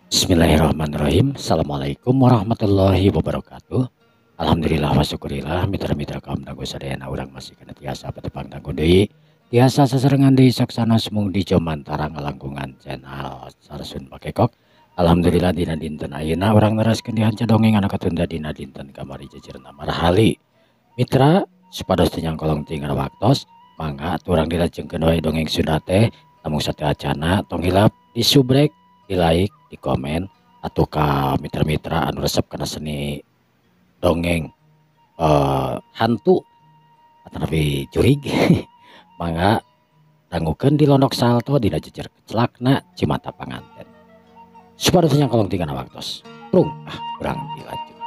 Bismillahirrahmanirrahim. Assalamualaikum warahmatullahi wabarakatuh. Alhamdulillah wa syukurillah mitra-mitra kaum dangu sadayana urang masih kana tiasa patepang dangu deui. Tiasa sasarengan deui saksana sumung di Jomantara ngalangkungan channel Sarsun Bakekok. Alhamdulillah dina dinten ayeuna urang neraskeun di hanca dongeng anu katunda dina dinten kamari jejerna Marhali. Mitra supados teu nyangkolong tinggal waktos, mangga atuh urang dilajengkeun wae dongeng Sunda teh namung sateuacana tong hilap di subrek, di like, di komen atau ka mitra-mitra anu resep kana seni dongeng hantu atanapi jurig mangga dangukeun di Londok Salto dina jejer kecelakna Cimata Panganten. Supados teu nyangkolong tinggal waktos. Prung ah urang dilajeng.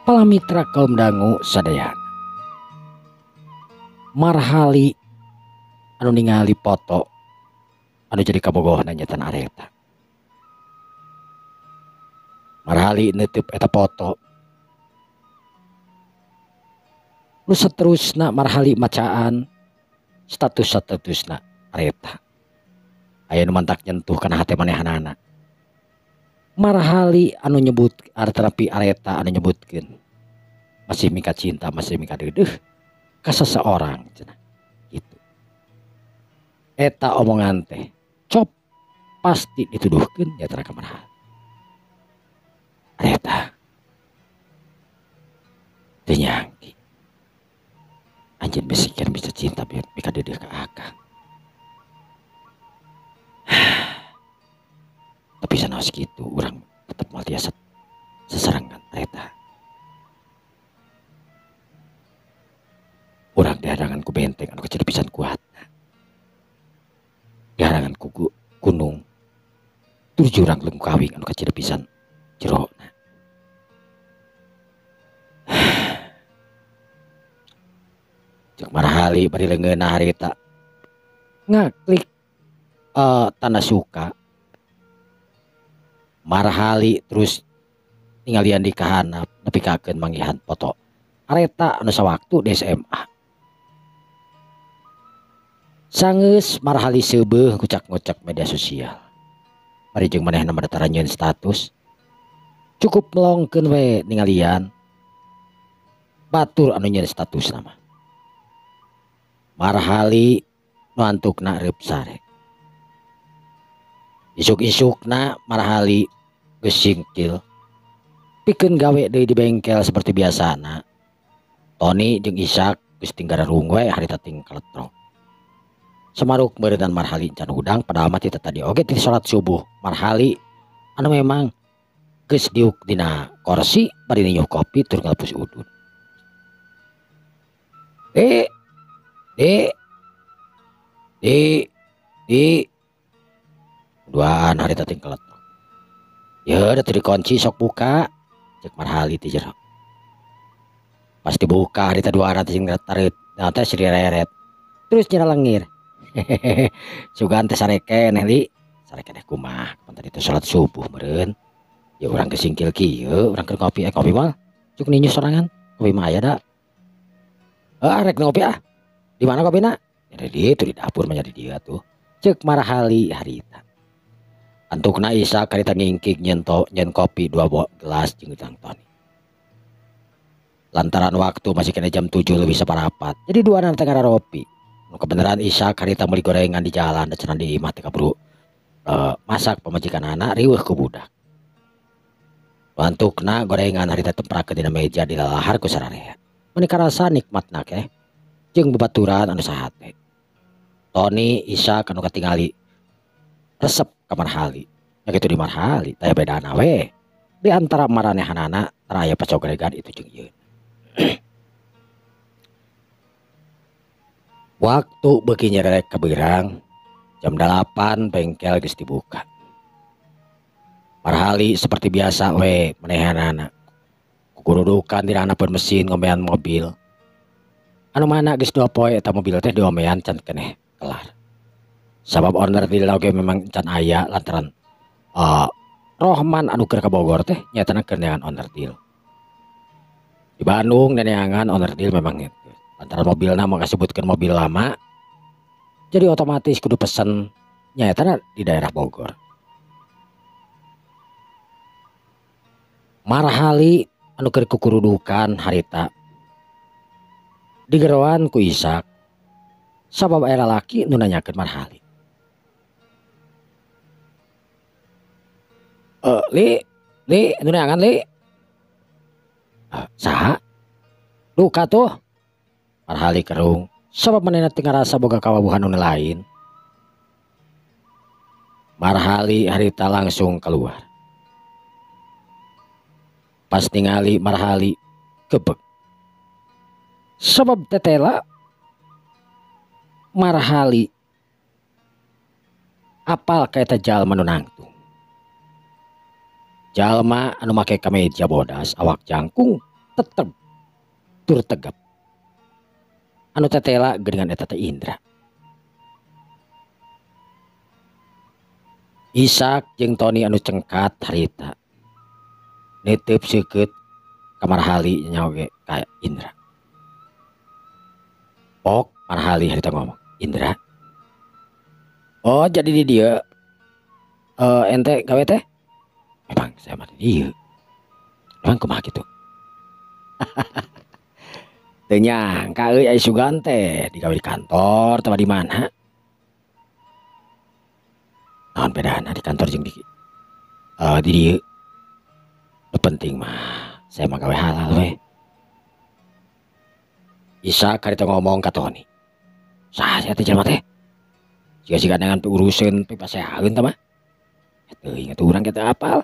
Pala mitra kaum dangu sadayana. Marhali anu ningali foto anu jadi kabogohna nyetan areta. Marhali neuteub eta foto. Nu saterusna Marhali macaan status-statusna areta. Aya nu mantak nyentuh kana hate manehanana. Marhali anu nyebut terapi areta anu nyebutkeun masih mika cinta, masih mika deudeuh ka seseorang cenah gitu. Eta omongan teh cop pasti dituduhkeun nya ka Marhali. Areta teu nyangki anjeun bisikan bisa cinta mika deudeuh ka akang. Tapi sanaos kitu urang tetep moal tiasa seserangan areta. Urang dihadangan ku benteng anu kecil pisan kuatna. Dihadangan ku gunung tur jurang lengkawing anu kecil pisan jerona. Cek Marhali bari leungeunna harita ngaklik tanda suka. Marhali terus ninggalian di kahanap nepikakeun manggihan foto areta anu sawaktu di SMA. Sangeus Marhali seubeuh ngucak-ngucak media sosial. Bari jeung manehna mah tara nyieun status. Cukup melongkeun we ningalian batur anu nyieun status mah. Marhali nu antukna reup sare. Isuk-isukna Marhali geus singkil pikeun gawe deui di bengkel seperti biasana. Tony jeung Ishak geus tinggal rung we harita ting kaletrok. Samaruk meureunnan Marhali can hudang padahal mah ti tadi oge ti salat subuh. Marhali anu memang geus diuk dina kursi bari ninyuh kopi tur ngalepus udud. Di di di di duaan harita ting kaletrok. Ya udah dikunci sok buka cek Marhali ti jero. Pas dibuka harita duaan sing tarit nah teh sireret. Terus nyira lengir. Hehehe sugan teh sare keneh li. Sare keneh kumaha pan tadi teh salat subuh meureun. Ya urang geus singkil kieu urang keur ngopi kopi mah cuk ninyu sorangan. Kopi mah aya da. Ah rek ngopi ah. Di mana kopina? Ya di ditu di dapur mah di dieu atuh. Cek Marhali harita. Antukna Ishak harita ngingkik nyen kopi 2 gelas jeung Kang Tony. Lantaran waktu masih kena jam 7:15. Jadi dua nanti ngararopi. Nu kebenaran Ishak harita meuli gorengan di jalan da cenah di imah teh kaburu masak pamajikan anak riweuh ku budak. Antukna gorengan harita temprakeun dina meja dilalahar ku sararea. Meuni karasa nikmatna keh jeung babaturan anu sahate. Tony Ishak anu katingali resep ka Marhali. Ya kitu di Marhali taya bedana we. Di antara maranehanana tara aya pacogregan itu jeung ieu. Waktu beuki nyerek ka beurang jam 8 bengkel geus dibuka. Marhali seperti biasa we manehanana. Kugurudukan dina handapeun mesin ngomean mobil. Anu mana geus 2 poe eta mobil teh diomean can keneh kelar. Sabab owner deal oge memang can aya lantaran Rohman anu keur ka Bogor teh nyatana keur neangan owner deal. Di Bandung neangan owner deal memang gitu. Lantaran mobilna mah kasebutkeun mobil lama, jadi otomatis kudu pesen nyatana di daerah Bogor. Marhali anu keur kukurudukan harita digeroan ku Isak sabab aya lalaki nu nanyakeun Marhali. Li, li, nu neangan li. Saha? Duka tuh. Marhali kerung sabab manehna teu ngarasa boga kawawuhan nu lain. Marhali harita langsung keluar. Pas ningali Marhali kebek. Sabab tetela Marhali apal ka eta jalma nu nangtung. Jalma anu make kameja bodas, awak jangkung tetep tur tegap. Anu tetela geuningan eta teh Indra. Isak jeung Tony anu cengkat harita nitip seukeut ka Marhali nya oge ka Indra. Pok Marhali harita ngomong, Indra. Oh jadi di dieu ente gawe teh? Memang saya mah di dieu. Emang kumaha kitu? Teu nyangka euy aya sugan teh digawe di kantor atawa di mana? Naon bedana di kantor jeung di dieu? Nu penting mah saya mah gawe halal we. Isak harita ngomong ka Tony. Saha sia teh jelema teh? Siga-siga dengan urusan pipasehaeun tah mah. Teuing atuh urang teh apal.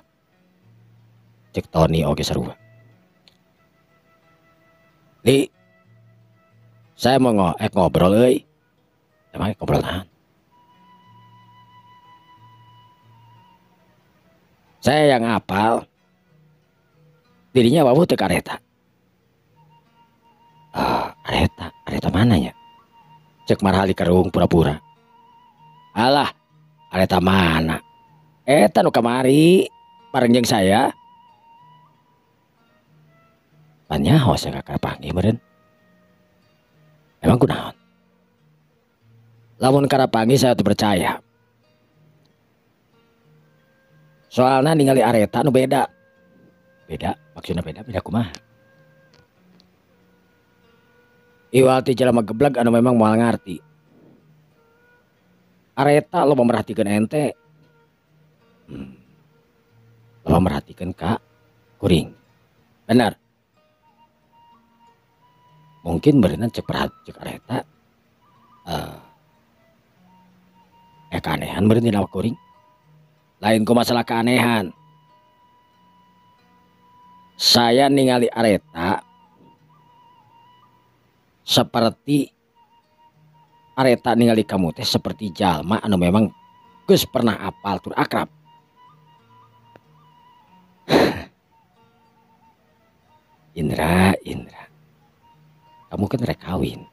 Cek Tony oge sarua. Li, saya mau ngobrol euy. Emang ngobrol naon? Saya yang apal. Dirinya wawuh teu ka Areta. Areta, Areta mana ya? Cek Marhali kerung pura-pura. Alah, Areta mana? Eta nu kamari bareng jeung saya. Panyaho saya kakak panggih meureun. Emang kunaon? Lamun karapanggih saya teu percaya. Soalna ningali Areta nu beda. Beda, maksudna beda, beda kumaha? Iwal ti jelema gebleg anu memang moal ngarti. Areta loba merhatikeun ente. Loba merhatikeun ka kuring. Benar. Mungkin berenang cek cek Areta keanehan meureun dina kuring. Lain ku masalah keanehan. Saya ningali Areta seperti Areta ningali kamu teh seperti jalma anu memang geus pernah apal tur akrab. Indra, Indra. Kamu kan rek kawin.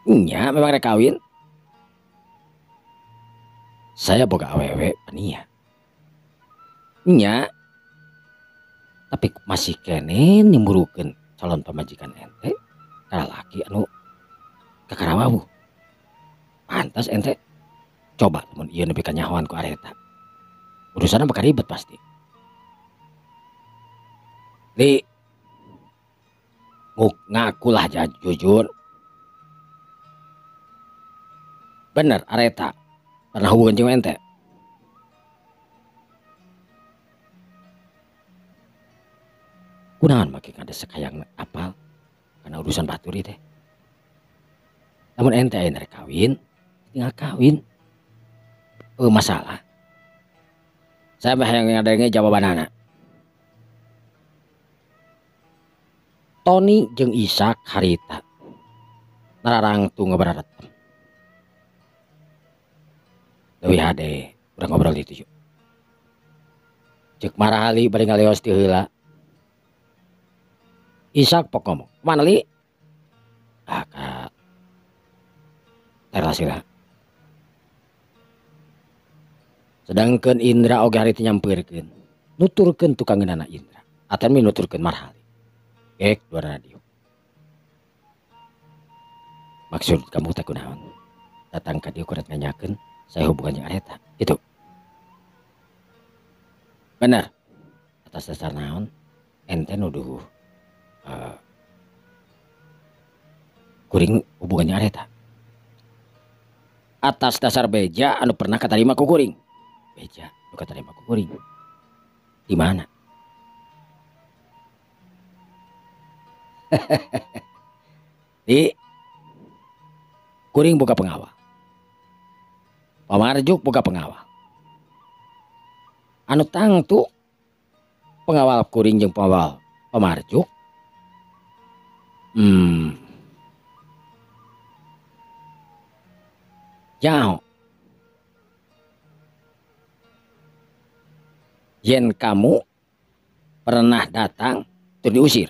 Nya memang rek kawin. Saya boga awewe pania. Nya. Tapi masih kene nimburukeun calon pamajikan ente ka lalaki anu kakara wawuh. Pantas ente coba lamun ieu nepi ka nyahoan ku Areta. Urusanna bakal ribet pasti. Li, ngakulah jujur. Bener Areta pernah hubungan jeung ente? Kunaon make ngadesek hayang apal karena urusan baturi teh. Namun ente aya rek kawin, tinggal kawin. Masalah. Saya mah hayang ngadenge jawabanana. Tony jeung Isak harita nararangtung ngabararetem. Leuwih hade urang ngobrol ditu yuk. Cek Marhali bari ngaleos ti heula. Isak pok ngomong, "Mana li?" Ah, ka teras heula. Sedangkan Indra oge harita nyampeurkeun, nuturkeun tukangeunana Indra. Atan mi nuturkeun Marhali. Gek dua radio. Maksud kamu teh kunaon? Datang ka dieu kurat nanyakeun saya hubungan jeung Areta. Gitu. Benar. Atas dasar naon ente nuduh kuring hubungannya Areta? Atas dasar beja anu pernah katarima ku kuring. Beja anu katarima ku kuring. Di mana? Di kuring buka pengawal. Pamarjuk buka pengawal. Anu tangtu pengawal kuring jeung pengawal Pamarjuk. Jauh. Yen kamu pernah datang terus diusir.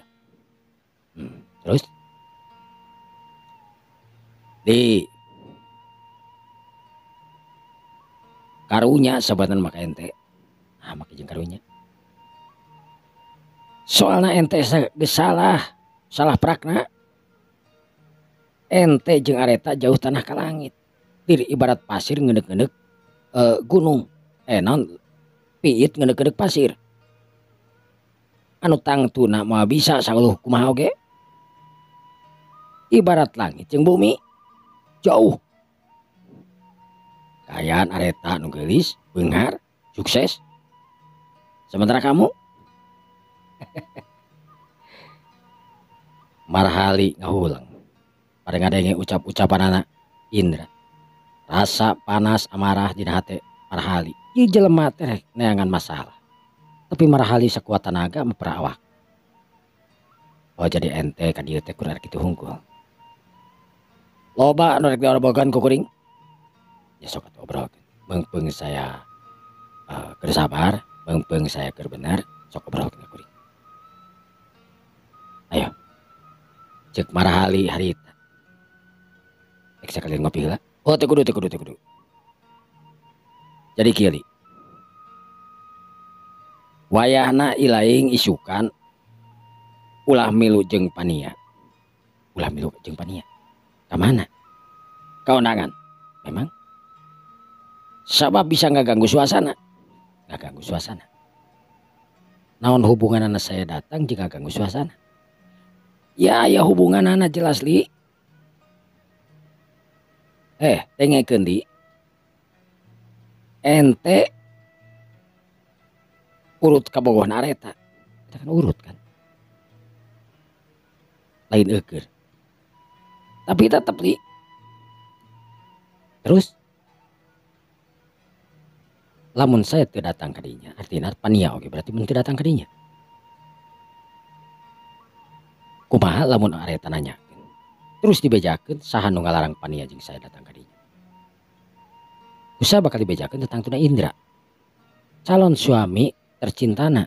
Terus di karunya sabatan maka ente. Nah, maka jeung karunya. Soalna ente geus salah prakna. Ente jeung Areta jauh tanah ka langit. Diri ibarat pasir ngenek-ngenek gunung. Non piit ngenek-ngenek pasir. Anu tangtuna moal bisa sauluh kumaha oge. Ibarat langit jeung bumi jauh. Kayaan Areta nu geulis, beunghar, sukses. Sementara kamu Marhali ngahulang. Pada ngadenge ucap-ucapan anak Indra. Rasa panas amarah dina hate Marhali. Ieu jelema teh neangan masalah. Tapi Marhali sakuat tenaga memperawak. Oh jadi ente ka dieu teh kudu kitu hungkul. Loba anu rek diobrolkeun ku kuring. Ya sok atuh obrolkeun. Meungpeung saya keur sabar, meungpeung saya keur bener, sok obrolkeun ka kuring. Ayo. Cek Marhali harita. Rek sakalian ngopi heula. Oh teu kudu. Jadi kieu li. Wayahna ilaing isukan ulah milu jeung Pania. Ulah milu jeung Pania. Ka mana? Ka undangan. Memang sabab bisa ngaganggu suasana. Ngaganggu suasana. Naon hubunganana saya datang jeung ngaganggu suasana? Ya ya hubunganana jelas li. Dengekeun di. Ente urut kabogohna Areta. Eta kan urut kan. Lain eukeun. Tapi tetep li. Terus lamun saya teu datang ka dinya, artina Pania oge berarti mun teu datang ka dinya. Kumaha lamun Areta nanyakeun. Terus dibejakeun saha nu ngalarang Pania jeung saya datang ka dinya. Kusaha bakal dibejakeun tentang tuna Indra. Calon suami tercintana.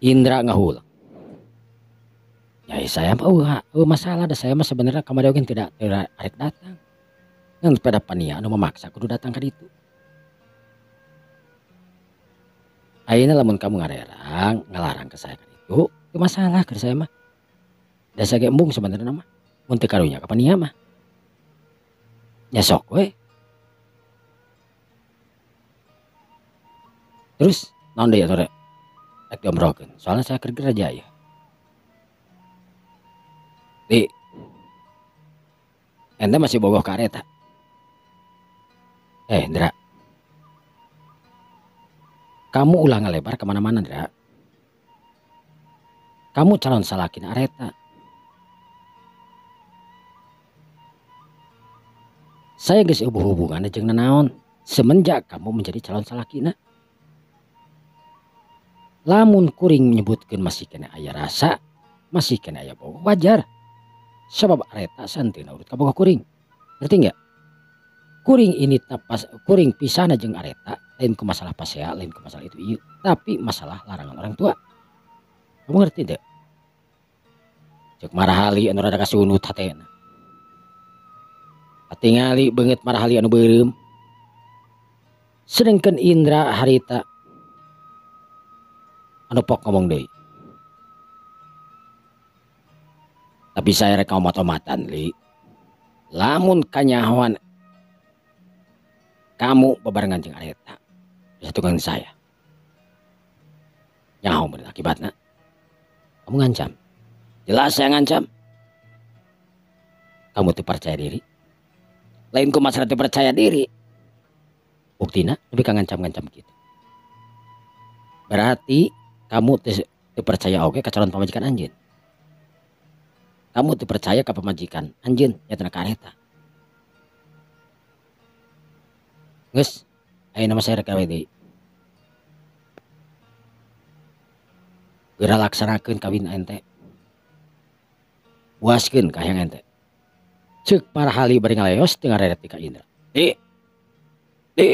Indra ngahulang. Ya saya mah masalah da saya mah sebenarnya kamari oge tidak arek datang. Ngan pada Pania anu memaksa kudu datang ka ditu. Ayeuna lamun kamu ngarerang, ngalarang ke saya ka ditu, teu masalah keur saya mah. Da saya ge embung sebenarnya mah. Mun teu karunya ka Pania mah. Ya sok we. Terus naon deui atuh rek? Rek diobrolkeun. Soalnya saya keur kerja ya. Di ente masih bogoh ka Areta. Ndra. Kamu ulah ngalebar kemana-mana, Ndra. Kamu calon salakin Areta. Saya geus eueuh hubunganna jeung nanaon semenjak kamu menjadi calon salakina. Lamun kuring menyebutkeun masih kena aya rasa, masih kena aya bogoh, wajar. Sabab Areta santeuna urut kabogoh kuring. Ngerti enggak? Kuring ini tapas kuring pisahna jeung Areta lain ku masalah pasea, lain ku masalah itu ieu, tapi masalah larangan orang tua. Kamu ngerti teu? Cek Marhali anu rada kasunut hatena. Katingali beungeut Marhali anu beureum. Sedengkeun Indra harita anu pok ngomong deui. Tapi saya rek omat-omatan li. Lamun kanyahoan kamu bebarengan jeung Areta bisa tukang saya. Nyaho bener akibatna. Kamu ngancam. Jelas saya ngancam. Kamu tuh percaya diri. Lain ku masalah teu percaya diri. Buktina lebih ka ngancam-ngancam gitu. Berarti kamu teu percaya oge ka calon pamajikan anjeun. Kamu teu percaya ka pamajikan anjeun nyatana ka Areta. Geus, ayeuna mah saya rek gawe deui. Geura laksanakeun kawin ente. Puaskeun ka hayang ente. Ceuk Marhali bari ngaleos teu ngareret ka Indra. Di. Di.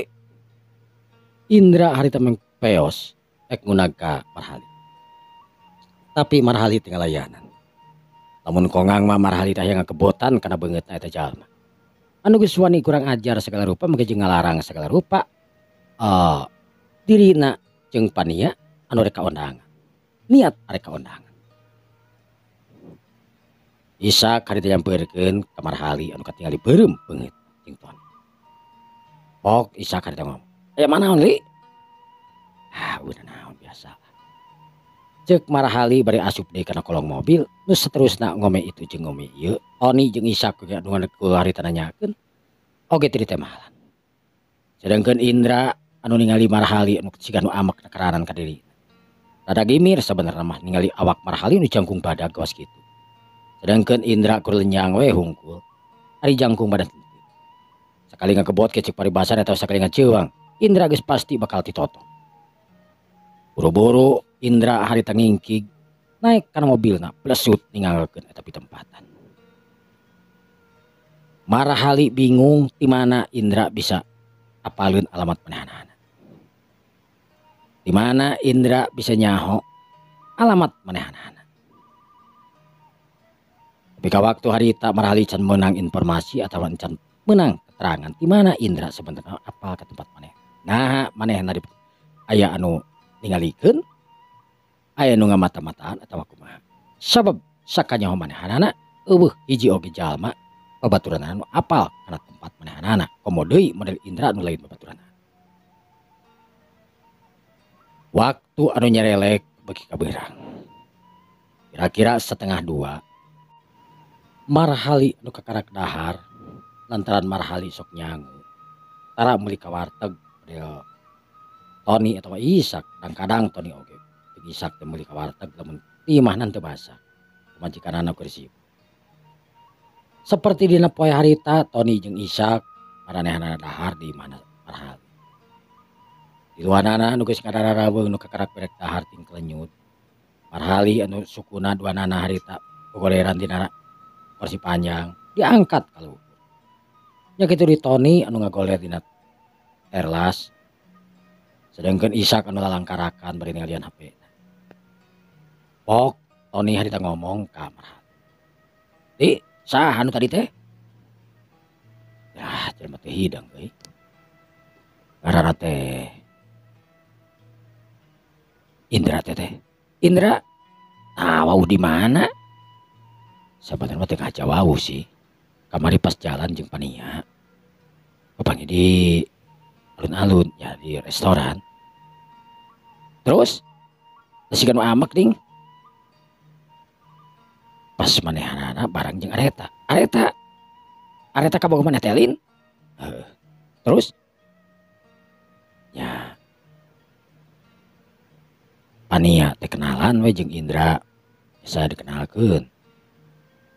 Indra harita mengpeos ek ngunag ka Marhali. Tapi Marhali teu ngalayanan. Lamun kongang mah Marhali teh hayang ngakebotan kana beungeutna eta jalma. Anu geus wani kurang ajar segala rupa mangke jeung ngalarang segala rupa. Dirina jeung Pania anu rek kaondangan. Niat arek kaondangan. Isak harita nyampeurkeun ka Marhali anu katingali beureum beungeut jeung Tony. Pok Isak harita ngomong. Aya manaon li? Ah, udah naon biasa. Ceuk Marhali bari asup deui kana kolong mobil, nu saterusna ngome itu jeung ngome ieu. Tony jeung Isak ge anu ku harita nanyakeun oge teu ditemalan. Sedangkeun Indra anu ningali Marhali anu siga nu amek karanan ka diri. Rada gimir sabenerna mah ningali awak Marhali nu jangkung badag kawas kitu. Sedangkeun Indra kur lenyang we hungkul. Ari jangkung badag. Sakali ngakebot ke ceuk paribasan atawa sakali ngaceuang, Indra geus pasti bakal ditotong. Buru-buru Indra harita ngingkig naik kana mobilna plesut ninggalkeun eta pitempatan. Marhali bingung di mana Indra bisa apaleun alamat manehanana. Di mana Indra bisa nyaho alamat manehanana. Tapi ka waktu harita Marhali can meunang informasi atawa can meunang keterangan di mana Indra sebenarnya apal ka tempat maneh. Nah, manehna di aya anu ningalikeun, aya nu ngamata-mataan atawa kumaha. Sabab sakanyaho manehanana eueuh hiji oge jalma babaturanana nu apal kana tempat manehanana. Komo deui model Indra nu lain babaturanana. Waktu anu nyerelek beuki ka beurang. Kira-kira 1:30 Marhali anu kakarak dahar lantaran Marhali sok nyangu. Tara meuli ka warteg model Tony atawa Isak, kadang-kadang Tony oge. Isak teh meuli ka warteg lamun timahna teu masak. Pamajikanana keur sibuk. Seperti dina poe harita Tony jeung Isak maranehanana dahar di imahna Marhali. Di luanana anu geus ngararaweung nu kakarak berek dahar ting kelenyut. Marhali anu sukuna duanana harita gogoleran dina kursi panjang diangkat ka luhur. Nya kitu di Tony anu ngagoler dina terlas. Sedangkan Isak anu lalangkarakan bari ningalian HP. Pok Tony harita ngomong ka Marhali. Di saha anu tadi teh? Yah, jelema teh hidang euy. Ngaranna teh Indra teh teh. Indra? Nah, wauh di mana? Sabenerna mah teu ngaca wauh sih. Kamari pas jalan jeung Pania. Papanggih di alun-alun ya di restoran. Terus siga nu amek ding. Pas manehanana barang jeung Areta. Areta. Areta kabogoh maneh teh lin? Heeh. Terus ya Pania teh kenalan we jeung Indra. Bisa dikenalkeun.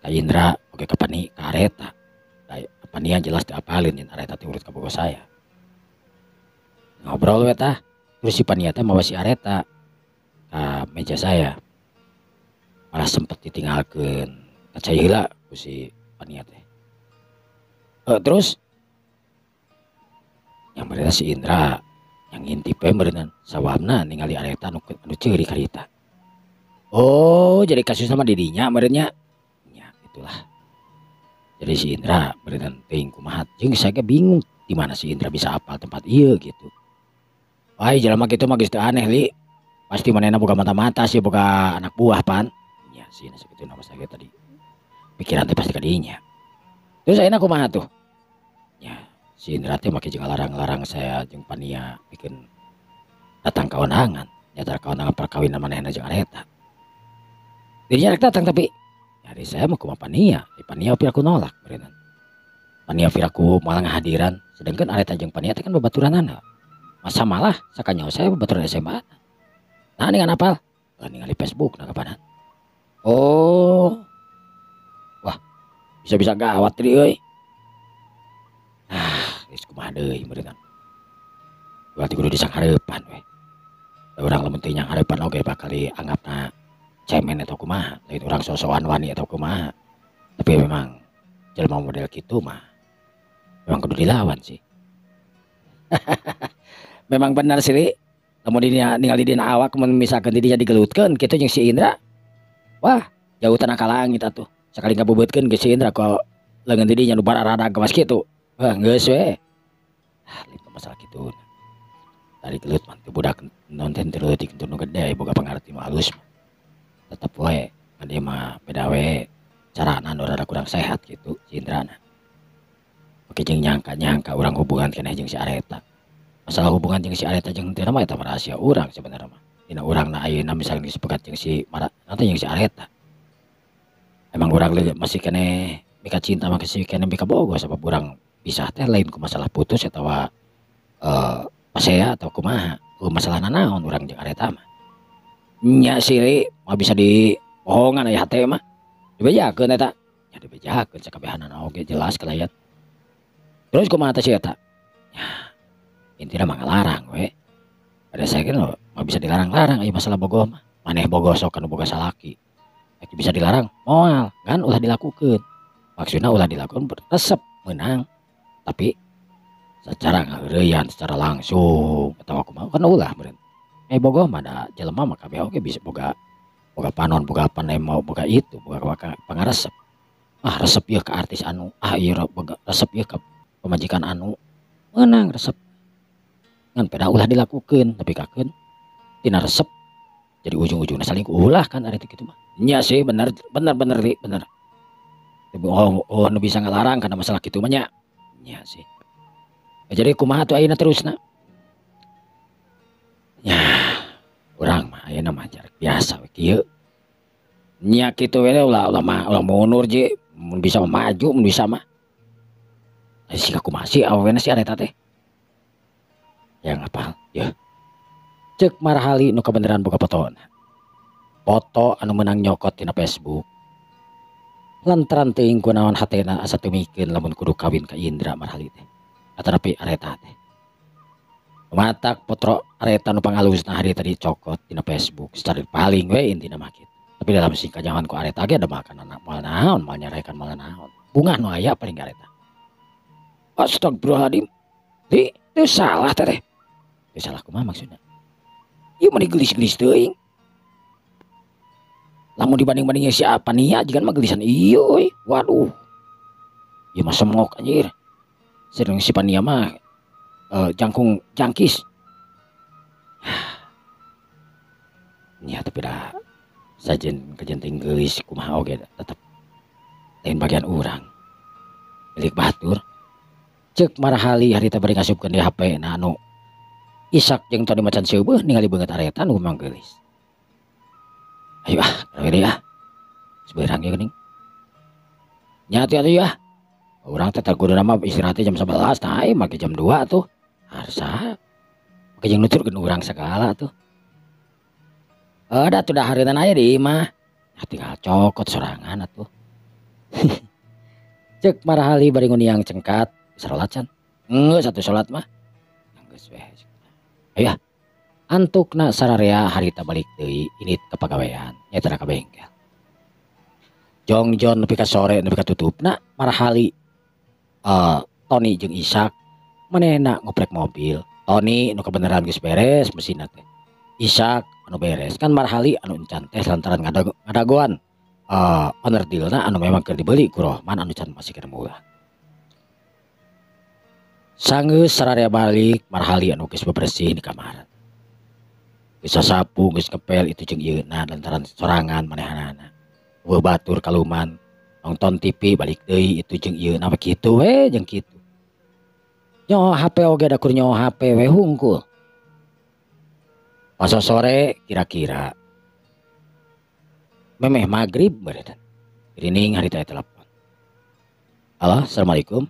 Ka Indra oge ka Pani ka Areta. Da Pania jelas teu apaleun yen Areta teh urut kabogoh saya. Ngobrol we tah. Terus si Pania teh mawa si Areta ka meja saya. Malah sempet ditinggalkeun ka cai heula ku si Pania teh. Terus yang bener si Indra yang ngintip we meureunnan sawamna ningali Areta anu ceurik harita. Oh, jadi kasus sama didinya meureunnya. Nya itulah. Jadi si Indra meureunnan teuing kumaha jeung saya ge bingung di mana si Indra bisa apal tempat ieu gitu. Wah, jelema kitu mah geus teu aneh li. Pasti manehna boga mata-mata sih, boga anak buah pan. Nya sih sakitu nama saya tadi. Pikiran teh pasti ka dinya. Terus ayeuna kumaha tuh? Ya, si Indra teh make jeung larang-larang saya jeung Pania bikin datang ka undangan. Nyata ka undangan perkawinan manehna jeung Areta. Dirinya rek datang tapi nyari saya mah kumaha Pania. Di Pania piraku nolak berenang. Pania piraku malah ngahadiran. Sedangkan Areta jeung Pania teh kan babaturanana. Masa malah sakanyaho saya babaturan SMA. Nah ningan apal? Ningali Facebook nah kapanan. Oh. Wah, bisa-bisa gawat deui euy. Ah, geus kumaha deui meureunnan. Berarti kudu disanghareupan we. Da urang lamun teu nyanghareupan oge bakal dianggapna cemen atau kumaha, lain urang sosokan wani atau kumaha. Tapi memang jelema model kitu mah memang kudu dilawan sih. Memang benar sih li. Lamun dina ningali dina awak mun misalkan didinya digelutkeun kitu jeung si Indra. Wah, jauh tanah ka langit atuh. Sakali ngabubeutkeun ke si Indra ku leungeun didinya nu bararadag geus kitu. Wah, geus we. Ah, lain masalah kitu. Dari gelut mah teu budak nonton teu leutik teu nu gede boga pangarti mah halus mah. Tetep we ngan ieu mah beda we carana nu rada kurang sehat gitu si Indrana. Oke jeung nyangka-nyangka urang hubungan keneh jeung si Areta. Masalah hubungan jeung si Areta jeung henteu mah eta mah rahasia urang sebenarnya mah. Dina urangna ayeuna misalnya geus pegat jeung si Mara nanti jeung si Areta. Emang urang masih keneh mika cinta mah masih keneh mika bogoh sabab urang pisah teh lain ku masalah putus atawa pasea atau kumaha. Masalah nanaon urang jeung Areta mah. Nya sih mah bisa dibohongan aya hate mah. Dibejakeun eta. Nya dibejakeun sakabehanana oge jelas kalayat. Terus kumaha teh si eta? Ya, intina mah ngalarang we. Ada saya kan mah bisa dilarang-larang aya masalah bogoh mah. Maneh bogoh sok anu boga salaki. Rek bisa dilarang moal kan ulah dilakukeun. Maksudna ulah dilakukeun resep meunang. Tapi secara ngaheureyan secara langsung atawa kumaha kan ulah meureun. Bogoh mah da jelema mah kabeh oge bisa boga boga panon, boga panemo, boga itu, boga pangaresep. Ah resep ieu ka artis anu, ah ieu boga resep ieu ka pamajikan anu. Meunang resep. Ngan peda ulah dilakukeun tapi kakeun tina resep jadi ujung-ujungna salingkuh ulah kan ari kitu mah. Nya sih bener bener bener li bener. Oh, oh nu bisa ngalarang karena masalah kitu mah nya. Nya sih. Ya, jadi kumaha tuh ayeuna terusna? Ya, urang mah ayeuna mah jarak biasa we kieu. Nya kitu we ulah ulah mah ulah mundur je, mun bisa mah maju, mun bisa mah. Si kumaha sih awena si Areta teh? Yang apal, ya. Cek Marhali nu kabeneran boga fotona. Foto anu menang nyokot tina Facebook. Lantaran teuing kunaon hatena asa teu mikeun lamun kudu kawin ka Indra Marhali teh. Atanapi Areta teh. Matak potro Areta nu pangalusna hari tadi cokot tina Facebook secara paling we intina mah kitu. Tapi dalam singkat jangan ku Areta ge ada makan anak moal naon, moal nyarekan moal naon. Bungah nu aya paling Areta. Astagfirullahaladzim. Li, teu salah teh. Teu salah kumaha maksudna? Ieu mah digelis-gelis teuing. Lamun dibanding-bandingnya si Pania jigan mah gelisan ieu euy. Waduh. Ieu mah semok anjir. Sedang si Pania mah jangkung jangkis. Ya tapi dah sajen kejenting gelis kumaha oge tetep lain bagian urang. Milik batur. Cek Marhali harita bari ngasupkeun di HP na anu Isak jeung tadi macan seubeuh ningali beungeut Areta nu memang geulis. Ayo ah, gawe deui ah. Seberang ieu geuning. Nya atuh atuh ya. Urang teh kuduna mah istirahat jam 11, tah ieu make jam 2 tuh. Harsa. Make jeung nuturkeun urang sagala tuh. Da tuh dahareunana aya di imah. Nah, tinggal cokot sorangan atuh. Cek Marhali bari nguniang cengkat. Salat can? Geus atuh salat mah. Geus we. Ayo ah. Antukna sararea harita balik deui init ka pagawean nyaeta ka bengkel. Jongjon nepi ka sore nepi ka tutupna Marhali Tony jeung Isak manehna ngoprek mobil. Tony nu kabeneran geus beres mesinna teh. Isak anu beres kan Marhali anu encan teh lantaran ngadagoan owner dealna anu memang keur dibeli ku Rohman anu can masih kana murah. Sanggeus sararea balik Marhali anu geus bebersih di kamar. Geus sasapu geus ngepel itu jeung ieu na lantaran sorangan manehanana. Eueuh batur kaluman nonton TV balik deui itu jeung ieu na kitu we jeung kitu. Nyo HP oge da kur nyo HP we hungkul. Pas sore kira-kira memeh magrib baretan. Gerining harita telepon. Halo, assalamualaikum.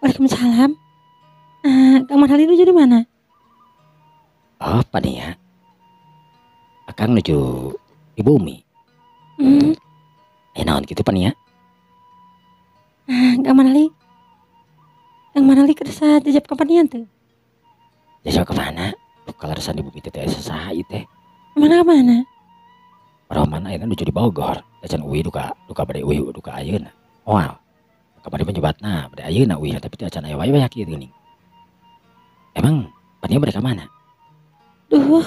Waalaikumsalam. Kang Marhali nuju di mana? Oh, Pania. Akang nuju di bumi. Naon kitu Pania? Kang Marhali. Kang Marhali kersa jajab ka Pania teu? Jajab ke mana? Kaleresan di bumi teh teh saha ieu teh? Mana mana? Roman ayeuna nuju di Bogor. Acan uih duka duka bade uih duka ayeuna. Moal. Kamari mah nyebatna bade ayeuna uih tapi teu acan aya wae wae kieu geuning. Emang Pania bade ka mana? Duh.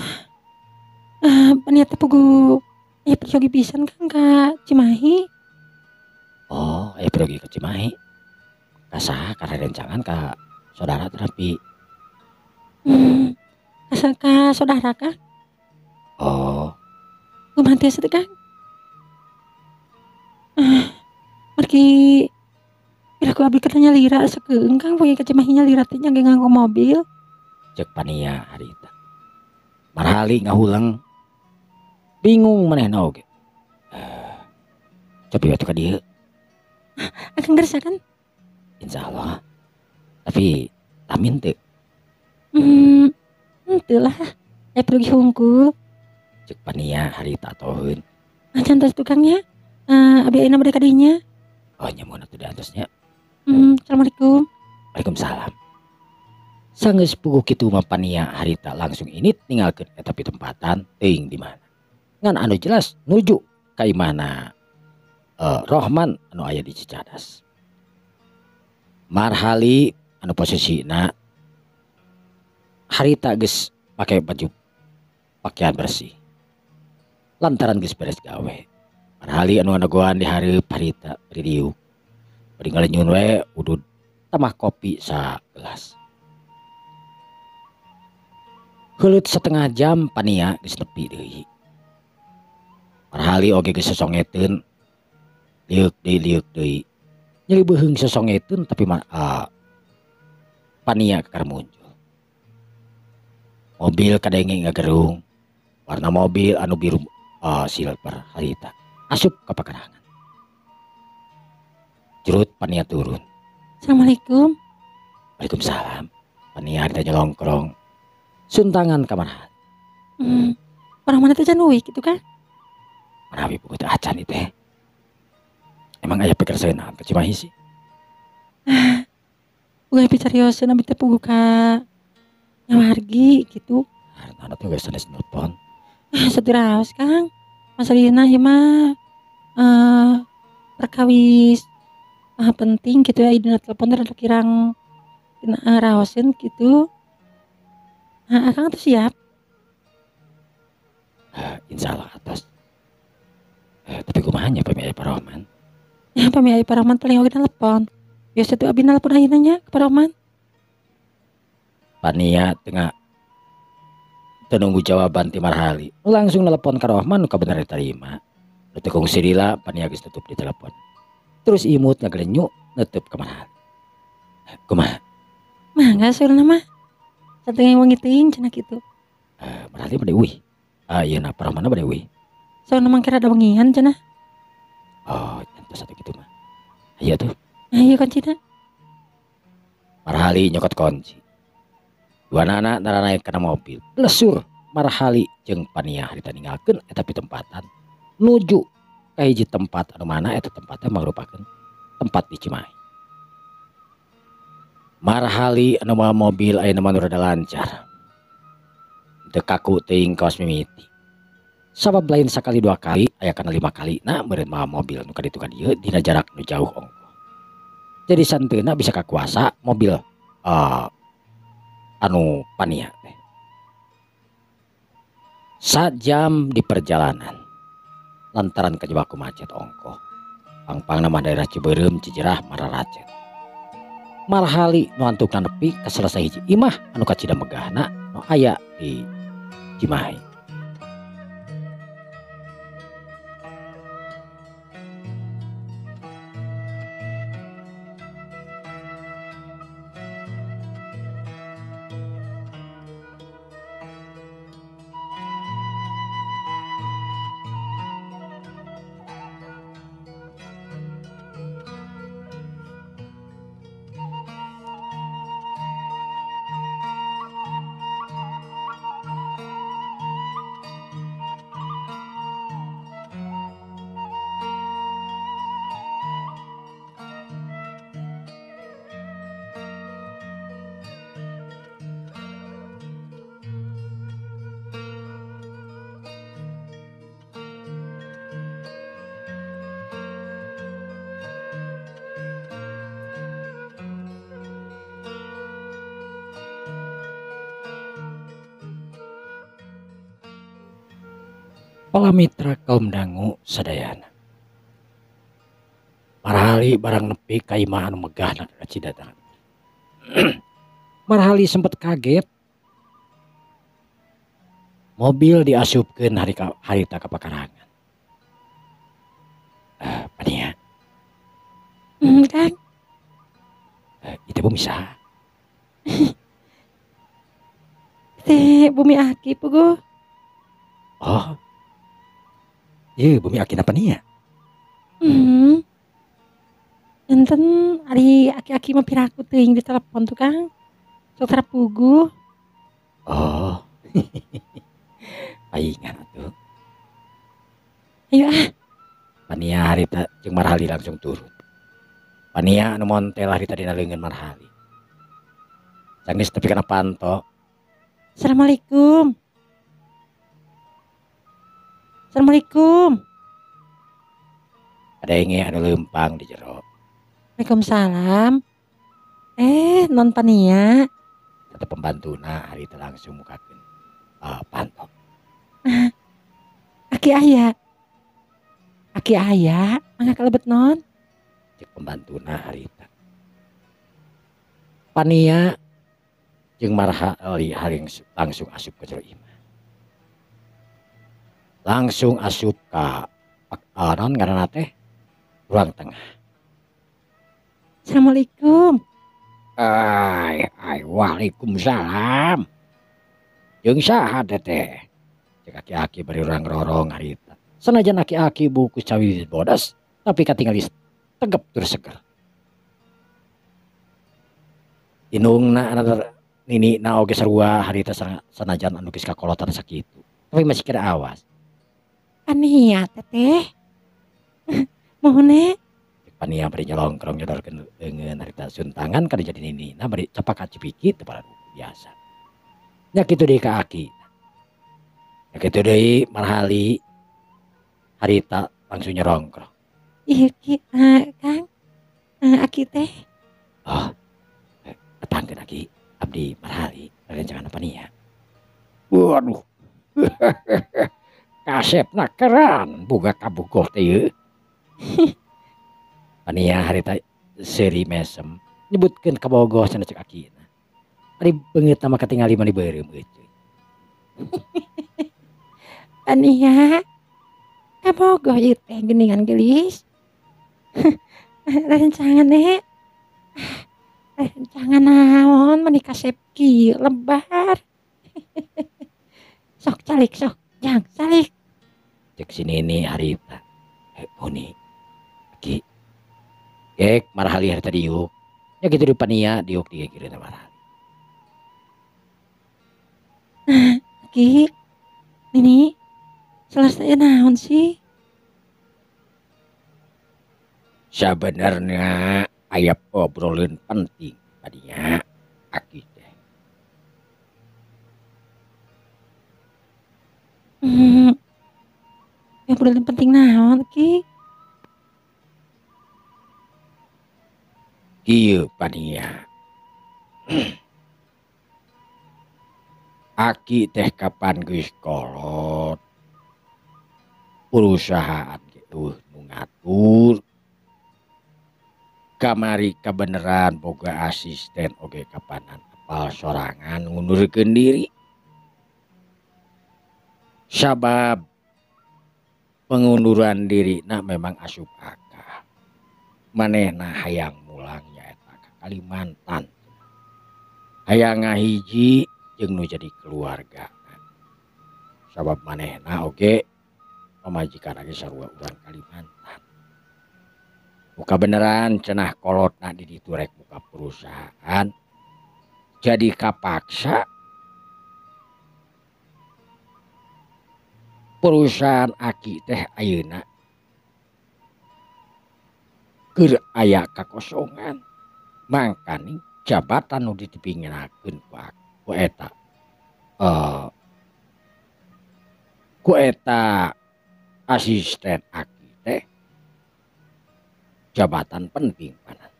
Pania teh puguh aya peryogi pisan Kang ka Cimahi. Oh, aya peryogi ka Cimahi. Ka saha ka rerencangan ka saudara terapi? Ka saudara Kang. Oh. Kumaha tiasa teh Kang? Margi piraku abdi keur nyalira sakeung Kang poe ka Cimahi nyalira teh nya ge nganggo mobil. Cek Pania harita. Marhali ngahuleng. Bingung manehna oge. Cobi atuh ka dieu. Akang kersa kan? Insyaallah. Tapi amin teu. Henteu lah. Aya pergi hungkul. Cek Pania harita toheun. Acan tos tukangnya. Abi ayeuna bade ka dinya. Oh nya mun atuh diantosnya. Assalamualaikum. Waalaikumsalam. Sanggeus puguh kitu mah Pania harita langsung init ninggalkeun eta pitempatan teuing di mana. Ngan anu jelas nuju ka imahna Rohman anu aya di Cicadas. Marhali anu posisina harita geus make baju pakaian bersih. Lantaran geus beres gawe. Marhali anu ngadagoan di hareup harita bari diuk. Bari ngalenyun we udud tamah kopi sagelas. Heuleut setengah jam Pania geus nepi deui. Marhali oge geus sosongeteun lieuk deui. Nyeri beuheung sosongeteun tapi Pania kakara muncul. Mobil kadenge ngagerung. Warna mobil anu biru silver harita. Asup ka pakarangan. Jerut Pania turun. Assalamualaikum. Waalaikumsalam. Pania harita nyelongkrong. Suntangan ka Marhali. Orang mana teh can uih kitu Kang? Manawi puguh teh acan ieu teh. Emang aya pikerseun naon ka Cimahi sih? Puguh picarioseun abi teh puguh ka nyawargi kitu. Naon atuh geus sanes nelpon. Satiraos Kang. Masalahna ieu mah perkawis penting kitu ya dina telepon teh rada kirang raoseun kitu. Akang tuh siap? Insyaallah atos. Tapi kumaha nya pami aya Pak Rohman? Ya pami aya Pak Rohman paling oge telepon. Biasa tuh abi nelpon ayeuna nya ke Pak Rohman. Pania tengah teu nunggu jawaban ti Marhali. Langsung nelpon ka Rohman nu kabener diterima. Nu teu kungsi lila Pania geus tutup di telepon. Terus imut ngagelenyuk neuteub ka Marhali. Kumaha? Mangga saurna mah. Satengah wengi teuing cenah kitu. Marhali bade uih. Ieu na Pak Rohmanna bade uih. Saurna mah rada wengian cenah. Oh, nyantos atuh kitu mah. Hayu atuh. Hayu kuncina. Marhali nyokot kunci. Dua nana naranaik kana mobil. Lesur Marhali jeung Pania harita ninggalkeun eta pitempatan nuju ka hiji tempat anu mana eta tempatna mangrupakeun tempat di Cimahi. Marhali anu mawa mobil ayeuna mah nu rada lancar. Teu kaku teuing kawas mimiti. Sabab lain sakali dua kali aya kana 5 kali na meureun mawa mobil nu ka ditu ka dieu dina jarak nu jauh ongkoh. Jadi santeuna bisa kakuasa mobil anu Pania teh. Sajam di perjalanan lantaran kajebak ku macet ongkoh. Pangpangna mah daerah Cibeureum Cijerah mararacet. Marhali nu antukna nepi ka selesai hiji imah anu kacida megahna nu aya di Cimahi. Palamitra kaum dangu sadayana. Marhali barang nepi ka imah anu megah na kacidatangan. Marhali sempat kaget. Mobil diasupkeun harita ka pakarangan. Pania. Kang. Itu bumi saha? Teh bumi aki puguh. Oh. Iya, bumi aki napa nia? Enten ari aki-aki mah piraku teuing di telepon tuh Kang. Sok tara puguh. Oh. Paingan atuh. Ayo ah. Pania harita jeung Marhali langsung turun. Pania anu montel harita dina leungeun Marhali. Sanggeus tepi kana panto. Assalamualaikum. Assalamualaikum. Kadenge anu leumpang di jero. Waalaikumsalam. Non Pania. Kata pembantuna harita langsung mukakeun panto. Aki aya. Aki aya, mangga kalebet non. Cek pembantuna harita. Pania jeung Marhali langsung asup ke jero imah. Langsung asup ka non ngaranna teh ruang tengah. Assalamualaikum. Ai, ai, waalaikumsalam. Jeung saha teteh? Cek aki-aki bari urang rorong harita. Sanajan aki-aki buku cawi bodas, tapi katingali tegep tur seger. Inungna nini na oge sarua harita sanajan anu geus kakolotan sakitu. Tapi masih kira awas. Pania teteh. Mohon Pania bari nyolongkrong nyodorkeun leungeun harita suntangan kada jadi nini. Nah bari capak cipiki teu biasa. Nya kitu deui ka aki. Nya kitu deui Marhali harita langsung nyerongkrong. Iya ki, Kang. Aki teh. Oh. Tetangkeun aki abdi Marhali rerencangan Pania. Waduh. Kasepna keran boga kabogoh teh ieu. Pania harita seuri mesem nyebutkeun kabogoh cenah cek akina. Ari beungeutna mah katingali mah dibeureum euy. Pania kabogoh ieu teh geuningan geulis. Rerencangan eh. Rerencangan naon mani kasep kieu lebar. Sok calik sok, jang calik. Cek si nini harita. Muni. Aki. Gek Marhali harita diuk. Ya kitu di Pania diuk digegereun Marhali. Aki. Nini. Selesai naon sih? Sebenarnya aya obrolan penting tadinya aki teh. Obrolan penting naon ki? Kieu Pania. Aki teh kapan geus kolot. Perusahaan gitu nu ngatur. Kamari kabeneran boga asisten oge kapanan apal sorangan ngundurkeun diri. Sabab pengunduran diri na memang asup akal. Manehna hayang mulang nyaeta ka Kalimantan. Hayang ngahiji jeung nu jadi keluarga. Sabab manehna oge pamajikan ge sarua urang Kalimantan. Muka beneran cenah kolotna di ditu rek muka perusahaan. Jadi kapaksa perusahaan aki teh ayeuna keur aya kakosongan. Mangkaning jabatan nu ditipinginakeun ku eta ku eta asisten aki teh jabatan penting panan.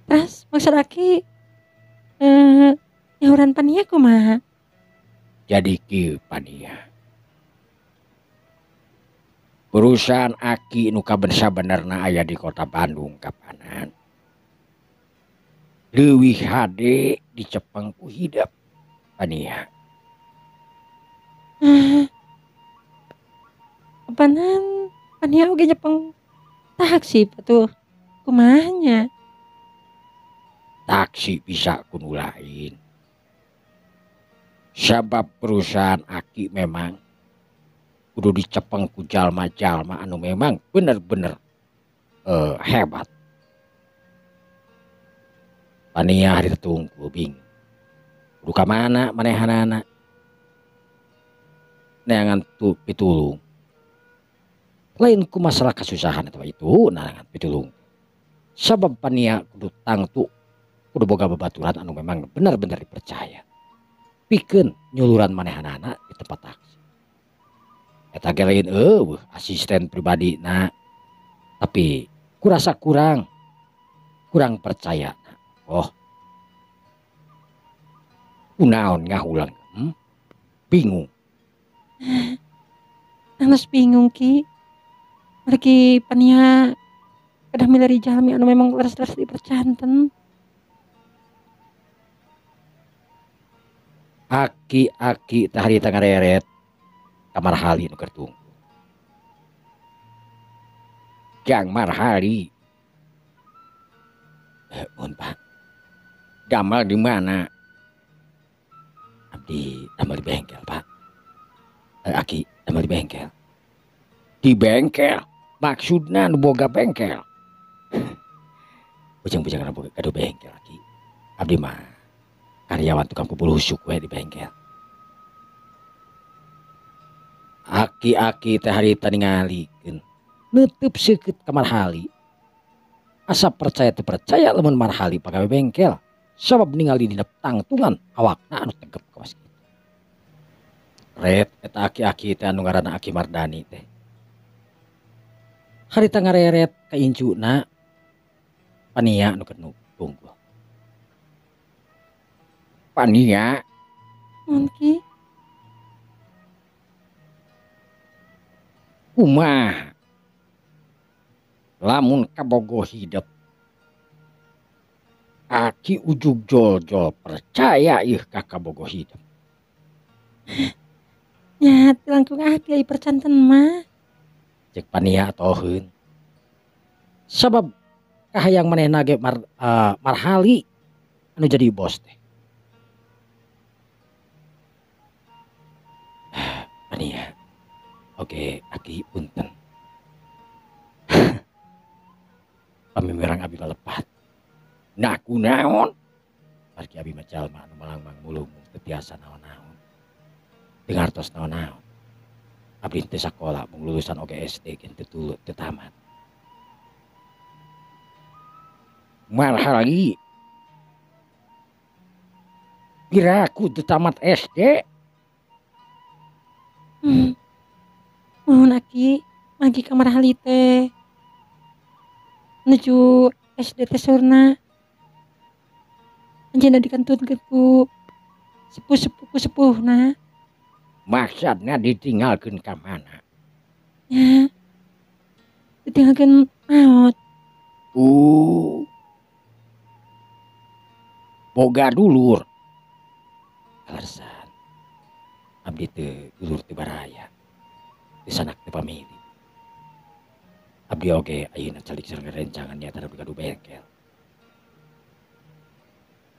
Terus maksud aki nyahuran Pania kumaha? Jadi kieu Pania. Perusahaan aki nu kabener-benerna aya di kota Bandung kapanan. Leuwih hade dicepeng ku hidep Pania. Kapanan Pania oge nyepeng taksi atuh kumaha nya? Taksi bisa ku nu lain. Sabab perusahaan aki memang kudu dicepeng ku jalma-jalma anu memang bener-bener hebat. Pania hari tunggu bingung. Kudu ka mana manehanana? Neangan tu pitulung. Lain ku masalah kasusahan atau itu neangan pitulung. Sabab Pania kudu tangtu kudu boga babaturan anu memang bener-bener dipercaya. Pikeun nyuluran manehanana di tempat taksi. Eta ge lain eueuh asisten pribadi na. Tapi kurasa kurang percaya. Oh. Kunaon ngahulang? Bingung. Anas bingung ki. Margi Pania kedah milari jalmi anu memang leres-leres dipercanten. Aki-aki teh harita ngareret ka Marhali nu keur tunggu. Jang Marhali. Mohon Pak. Damel di mana? Abdi damel di bengkel, Pak. Aki damel di bengkel. Di bengkel? Maksudna nu boga bengkel. Bujang-bujang nu boga gaduh bengkel aki. Abdi mah karyawan tukang pupulusuk we di bengkel. Aki-aki teh harita ningalikeun. Neuteub seukeut ka Marhali. Asa percaya teu percaya lamun Marhali pagawe bengkel. Sabab ningali dina tangtungan awakna anu tegep kawas kitu. Ret eta aki-aki teh anu ngaranna Aki Mardani teh. Harita ngareret ka incuna Pania anu keur tunggu. Pania. Mun ki? Kumaha? Lamun kabogoh hidep. Aki ujug jol-jol percaya ieu ka kabogoh hidep. Nya langkung aki ai percanten mah. Cek Pania toheun. Sabab kahayang manehna ge Marhali anu jadi bos teh. Pania. Oke, aki punten. Pamimerang abi malepat. Nah kunaon? Margi abi mah jalma anu malangmang mulung teu tiasa naon-naon. Teu ngartos naon-naon. Abdi teu sakola mung lulusan oge SD ge teu teu tamat. Marhali. Piraku teu tamat SD. Mohon aki, magi ka Marhali teh. Nuju SD teh saurna. Anjeunna dikantunkeun ku sepuh-sepuh ku sepuhna. Maksudna ditinggalkeun ka mana? Ya. Ditinggalkeun maot. Boga dulur. Alasan. Abdi teu dulur teu baraya. Teu sanak teu pamili. Abdi oge ayeuna calik sareng rencangan niatan abdi gaduh bengkel.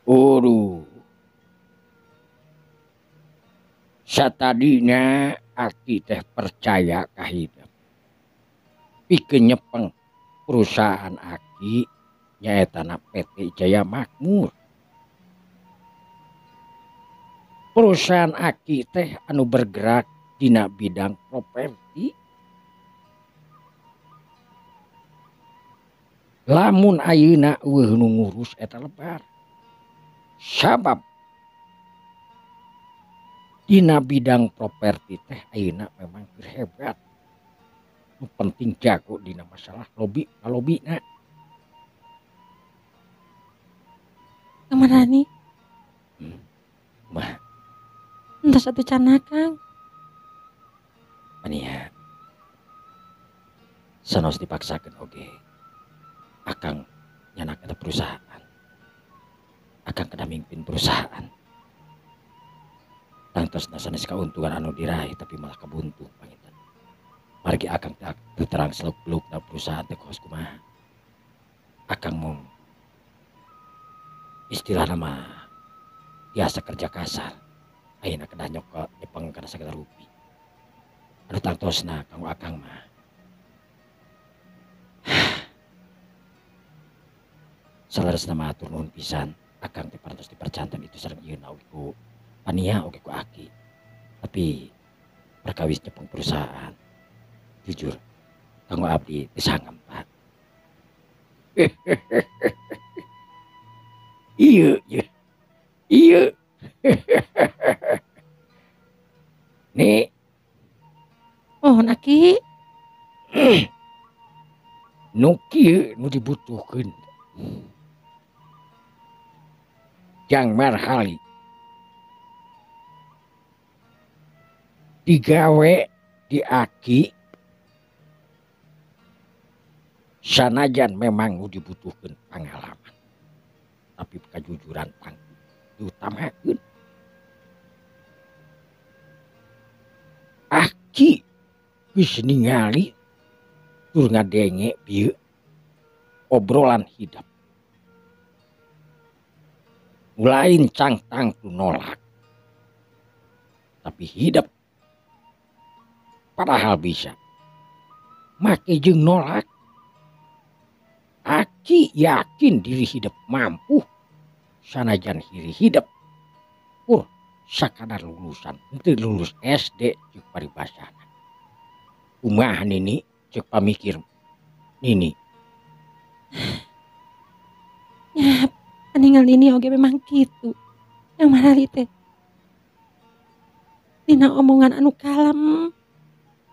Aduh. Satadina aki teh percaya ka hidep. Pikeun nyepeng perusahaan aki nyaetana PT Jaya Makmur. Perusahaan aki teh anu bergerak dina bidang properti. Lamun ayeuna eueuh nu ngurus eta lebar. Sabab dina bidang properti teh ayeuna memang keur hebat. Nu penting jago dina masalah lobi kalobina. Kang Marhali. Mah. Entos atuh cana Kang. Mania. Sanos dipaksakeun oge. Akang nyanak eta perusahaan. Akang kedah mimpin perusahaan. Tangtosna sanes kauntungan anu diraih tapi malah kabuntung panginten. Margi akang teu terang seluk-belukna perusahaan teh kos kumaha. Akang mung istilahna mah biasa kerja kasar. Ayeuna kedah nyepeng kana sagala rupi. Anu tangtosna kanggo akang mah. Saleresna mah atur nuhun pisan. Akang teh parantos dipercanten itu sareng ieu oge ku Pania oge ku aki. Tapi perkawis nyepeng perusahaan jujur kanggo abdi teu sangem Pak. Ieu ieu. Ieu. Nih. Mohon aki. Nu kieu nu dibutuhkeun. Jang Marhali digawe di aki sanajan memang nu dibutuhkeun pengalaman tapi kejujuran tangtu diutamakeun. Aki geus ningali tur ngadenge bieu obrolan hidep. Lain cang tangtu nolak tapi hidep padahal bisa make jeung nolak. Aki yakin diri hidep mampu sanajan diri hidep pur sakadar lulusan henteu lulus SD jeung paribasana. Kumaha nini ceuk pamikir nini? Ya, peninggal nini oge memang kitu. Yang Marhali teh dina omongan anu kalem,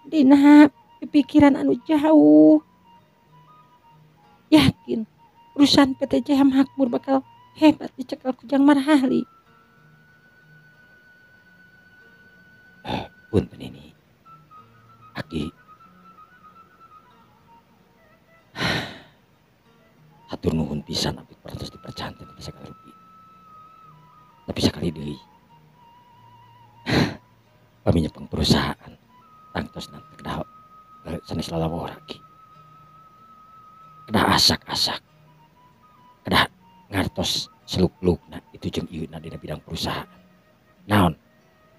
dina pikiran anu jauh. Yakin perusahaan PT Jaya Makmur bakal hebat dicekel ku Jang Marhali. Punten ini aki hatur nuhun pisan abdi parantos dipercanten eta sagala rupi. Tapi sakali deui pami nyepeng perusahaan tangtosna kedah sanes lalawora ki. Kedah asak-asak. Kedah ngartos seluk-belukna itu jeung ieuna dina bidang perusahaan. Naon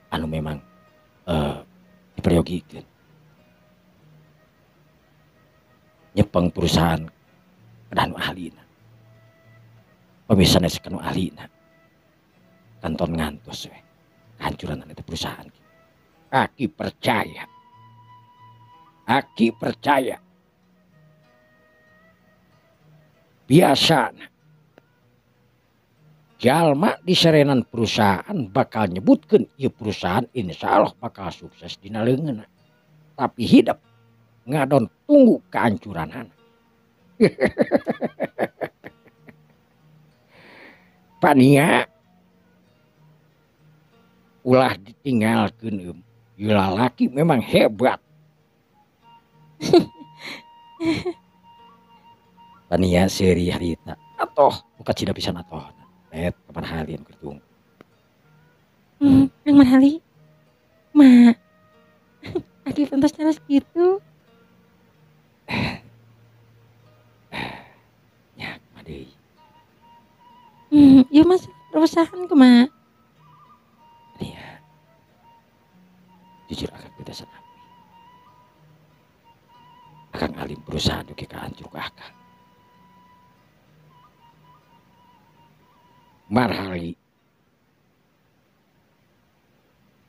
anu memang diperyogikeun. Nyepeng perusahaan kedah nu ahlina. Pami sanes ka nu ahlina kanton ngantos we kehancuran eta perusahaan. Aki percaya. Aki percaya. Biasana jalma di serenan perusahaan bakal nyebutkeun ieu perusahaan insya Allah bakal sukses dina leungeunna. Tapi hidep ngadon tunggu kehancuranana. Pania ulah ditinggalkeun eum. Ieu lalaki memang hebat. Pania seuri harita atoh muka cida pisan atoh. Bet kapan halin keur tung. Kang Marhali. Ma. Aki pantas nyaris kitu. Nya kumaha deui? Ieu mah perusahaan kumaha? Iya. Jujur akang teu dasar abdi. Akang alim perusahaan oge kahancur ku akang. Marhali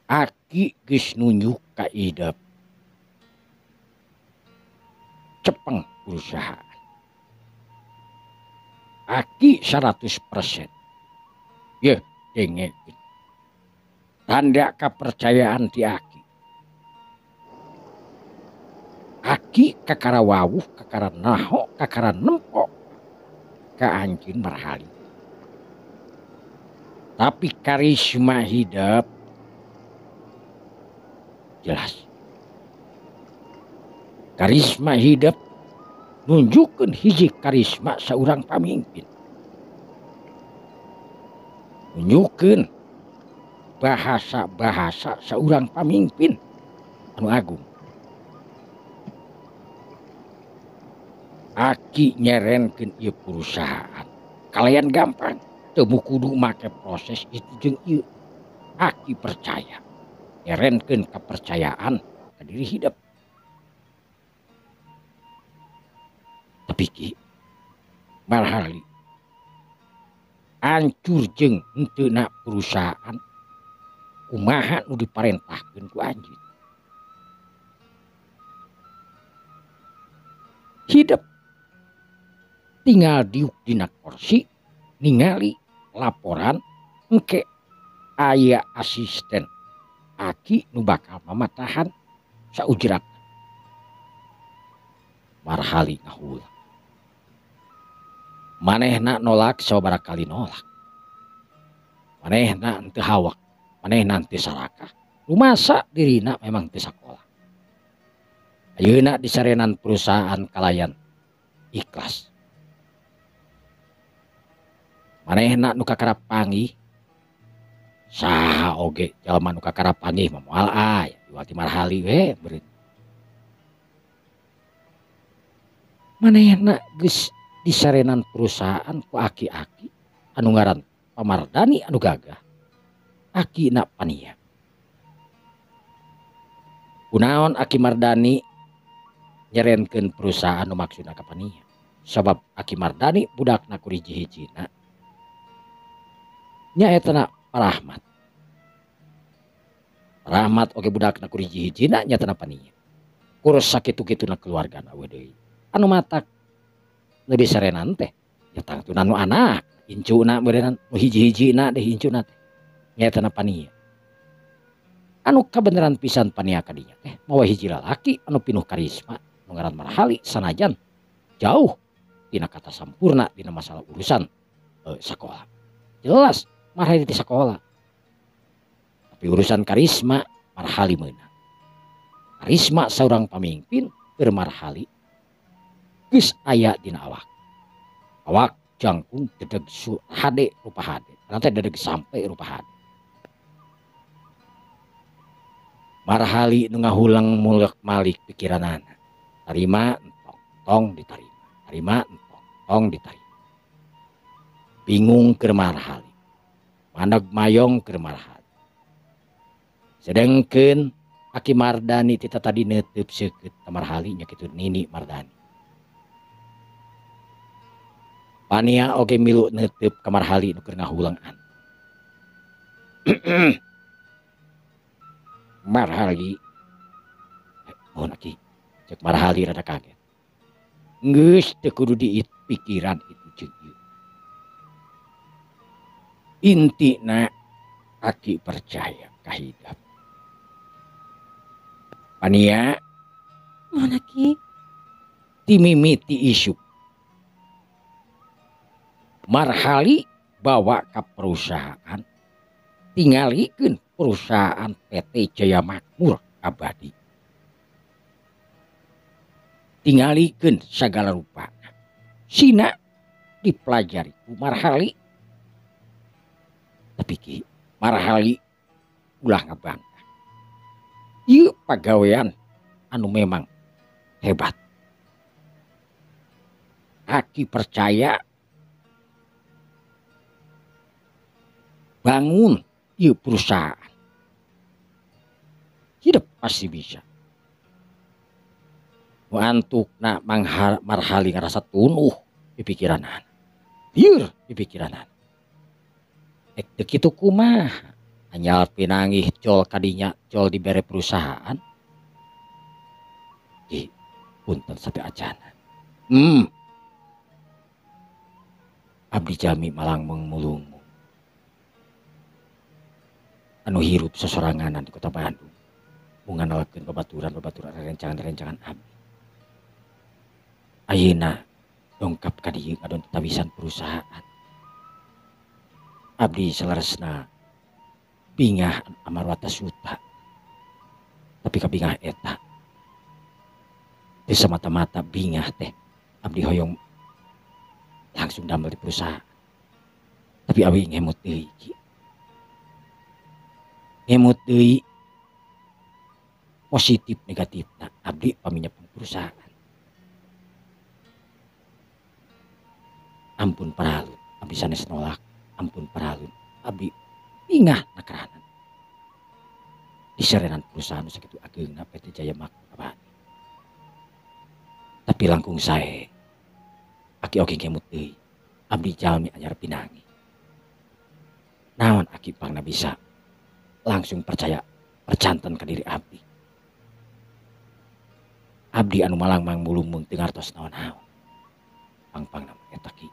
aki geus nunjuk ka idep cepeng perusahaan. Aki 100%. Yeuh dengekeun. Tanda kepercayaan ti aki. Aki kakara wawuh, kakara naho, kakara nempo ka anjeun Marhali. Tapi karisma hidup jelas. Karisma hidup nunjukkeun hiji karisma saurang pamimpin. Nunjukkeun bahasa-bahasa saurang pamimpin anu agung. Aki nyerenkeun ieu perusahaan. Kalian gampang teu kudu make proses itu jeung ieu. Aki percaya. Nyerenkeun kepercayaan ka diri hidup. Tapi ki Marhali hancur jeung henteu na perusahaan kumaha nu diparentahkeun ku anjeun. Hidup tinggal diuk dina kursi ningali laporan engke aya asisten aki nu bakal mamatahan saujrat. Marhali ngahula. Manehna nolak sababaraha kali nolak. Manehna henteu hawak, manehna henteu sarakah. Rumasa dirina memang teu sakola. Ayeuna disarenan perusahaan kalayan ikhlas. Manehna nu kakara panggih saha oge jalma nu kakara panggih mah moal aya diwati Marhali we beureut. Manehna geus disarenan perusahaan ku aki-aki anu ngaran Pamardani anu gagah. Akina Pania. Kunaon Aki Mardani nyerenkeun perusahaan nu maksudna ka Pania? Sabab Aki Mardani budakna ku hiji-hijina nyaeta na Parahmat. Rahmat oge budakna ku hiji-hijina nyaeta na Pania. Kurus sakitu-kituna keluargana we deui. Anu matak nu disarenan teh ya tangtuna nu anak incuna meureunnan nu hiji-hijina deh incuna teh nyaeta na Pania. Anu kabeneran pisan Pania kadinya teh mawa hiji lalaki anu pinuh karisma nu ngaran Marhali sanajan jauh tina kata sampurna dina masalah urusan sakola. Jelas Marhali di sakola. Tapi urusan karisma Marhali meunang. Karisma saurang pamimpin keur Marhali geus aya dina awak. Awak jangkung dedeg hade rupa hade. Nanti dedeg sampai rupa hade. Marhali nu ngahulang mulek malik pikiranana. Tarima entong, tong ditarima. Tarima entong, tong ditarima. Bingung keur Marhali. Maneg mayong keur Marhali. Sedengkeun Aki Mardani tita tadi neuteub seukeut ka Marhali nya kitu Nini Mardani. Pania oge milu neuteub ka Marhali nu keur ngahulengan. Marhali mohon aki cek Marhali rada kaget. Geus teu kudu dipikiran itu jeung ieu. Intina aki percaya ka hidep. Pania mohon aki timimiti isuk Marhali bawa ke perusahaan tingalikeun perusahaan PT Jaya Makmur Abadi. Tingalikeun sagala rupa. Sina dipelajari ku Marhali. Tapi ki Marhali ulah ngebantah. Ieu pagawean anu memang hebat. Aki percaya bangun ieu perusahaan. Hidup pasti bisa. Nu antukna Marhali ngarasa tunuh di pikiranana. Lieur di pikiranana. Ek teu kitu kumaha? Anyal pinanggih jol kadinya jol dibere perusahaan. Di punten sampai acana. Abdi jalmi malang mengmulung. Anu hirup sesoranganan di kota Bandung. Munganalkeun babaturan-babaturan rerencangan-rerencangan abdi. Ayeuna dongkap ka dieu ngadon tatawisan perusahaan. Abdi saleresna bingah amarwata suta. Tapi kabingah eta teu semata-mata bingah teh abdi hoyong langsung damel di perusahaan. Tapi abdi ngemut deui ki. Ngemut deui positif negatifna abdi paminyepeng perusahaan. Ampun paralun abdi sanes nolak, ampun paralun abdi bingah nakaranan. Diserenan perusahaan sakitu ageungna PT Jaya Makmur Abadi. Tapi langkung sae aki oge ngemut deui abdi jalmi anyar pinangi. Naon aki pangna bisa langsung percaya percanten ka diri abdi. Abdi anu malangmang mulumung teu ngartos naon-naon. Pang-pangna eta ki.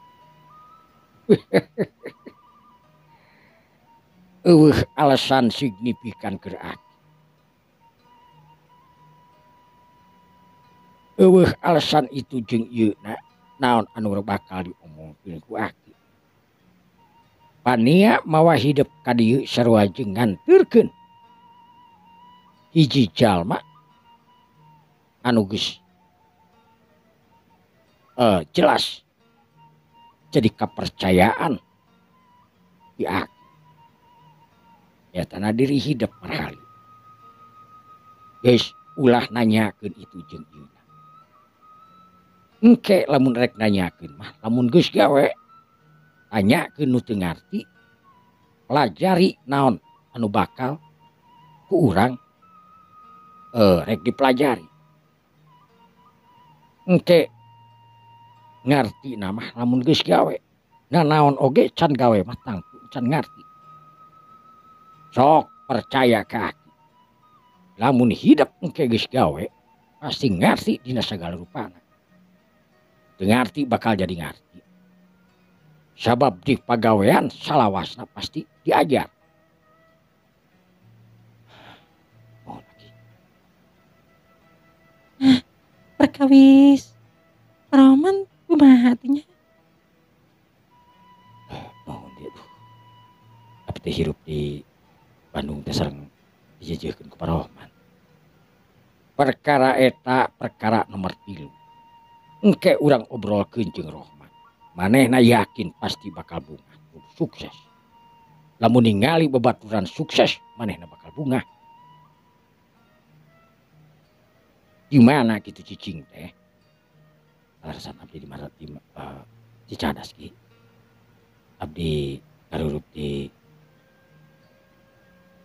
Eueuh alasan signifikan keur aki. Eueuh alasan itu jeung ieu na naon anu bakal diomongkeun ku aki. Pania mawa hidup ka dieu sarua jeung nganteurkeun hiji jalma anu geus jelas jadi kepercayaan di aki. Ya tanah diri hidup Marhali. Guys, ulah nanyakeun itu jeung ieu. Engke lamun rek nanyakeun mah lamun geus gawe tanyakeun nu teu ngarti, pelajari naon anu bakal ku urang rek dipelajari. Engke ngarti mah lamun geus gawe. Nah naon oge can gawe mah tangtu can ngarti. Sok percaya ka aki. Lamun hidup engke geus gawe pasti ngarti dina sagala rupana. Teu ngarti bakal jadi ngarti. Sabab di pagawean salawasna pasti diajar. Oh lagi. Perkawis Roman kumaha atuh nya? Mohon dia tuh. Tapi teh hirup di Bandung teh sareng dijejeuhkeun ku Parohman. Perkara eta perkara nomor 3. Engke urang obrolkeun jeung Rohman. Manehna yakin pasti bakal bungah, sukses. Lamun ningali babaturan sukses, manehna bakal bungah. Di mana gitu cicing teh? Alasan abdi di mana di Cicadas ki. Abdi karurup di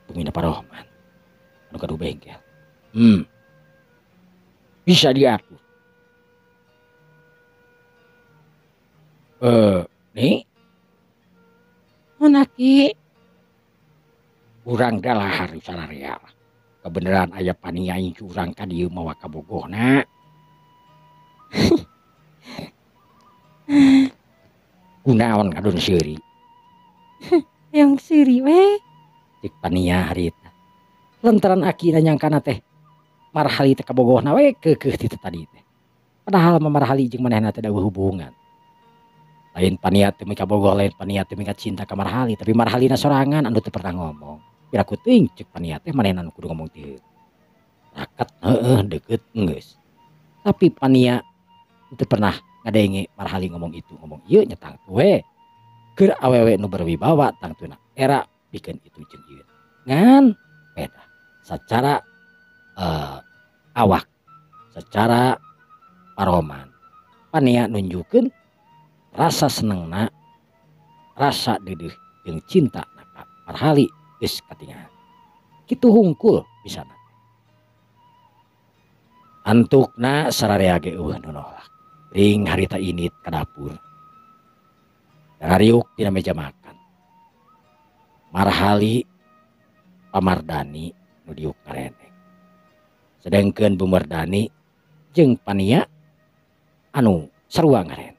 Bumina Parohman. Anu gaduh bengkel. Bisa diatur. Nih. Mun aki. Urang dalahar sararea. Kebenaran aya pania curang ka dieu mawa kabogohna. Kunaon ngadon seuri? Yang seuri we. Cik pania harita. Lantaran aki nyangkana teh Marhali teh kabogohna we keukeuh ti tadi teh. Padahal mah Marhali jeung manehna teh da hubungan. Lain pania teh mika bogoh, lain pania teh mika cinta ka Marhali, tapi Marhalina sorangan anu teu pernah ngomong. Piraku teuing cek pania teh manehna nu kudu ngomong teu. Raket heueuh deukeut geus. Tapi pania teu pernah ngadenge Marhali ngomong itu, ngomong ieu nya tangtu we. Keur awewe nu berwibawa tangtuna era pikeun itu jeung ieu. Ngan beda. Sacara awak secara paroman Pania nunjukkeun rasa senengna rasa deudeuh jeung cinta na ka Marhali geus katingal kitu hungkul bisana. Antukna sararea ge eueuh nu nolak ring harita init ka dapur dariuk dina meja makan. Marhali Pamardani nu diuk ngareneng sedengkeun Bu Mardani jeung Pania anu sarua ngareneng.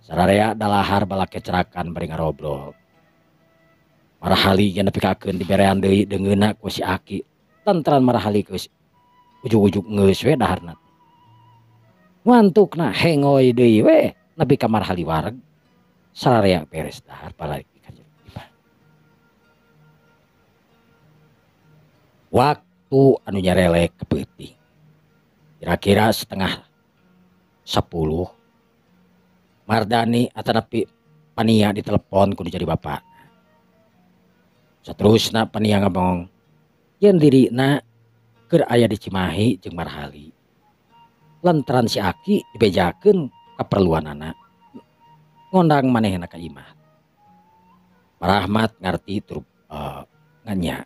Sararea dalahar balake cerakan bari ngarobrol. Marhali ge nepikakeun diberean deui deungeunna ku si Aki lantaran Marhali geus ujug-ujug geus we daharna. Ngantukna hengoy deui we nepi ka Marhali wareg. Sararea beres dahar balik ka jero imah. Waktu anu nyarelek ke peuting kira-kira 9:30 Mardani atanapi Pania ditelepon kudu jadi bapak. Saterusna Pania ngomong yen dirina keur aya di Cimahi jeung Marhali lantaran si Aki dibejakeun kaperluanana ngondang manehna ka imah. Rahmat ngarti tur nganya.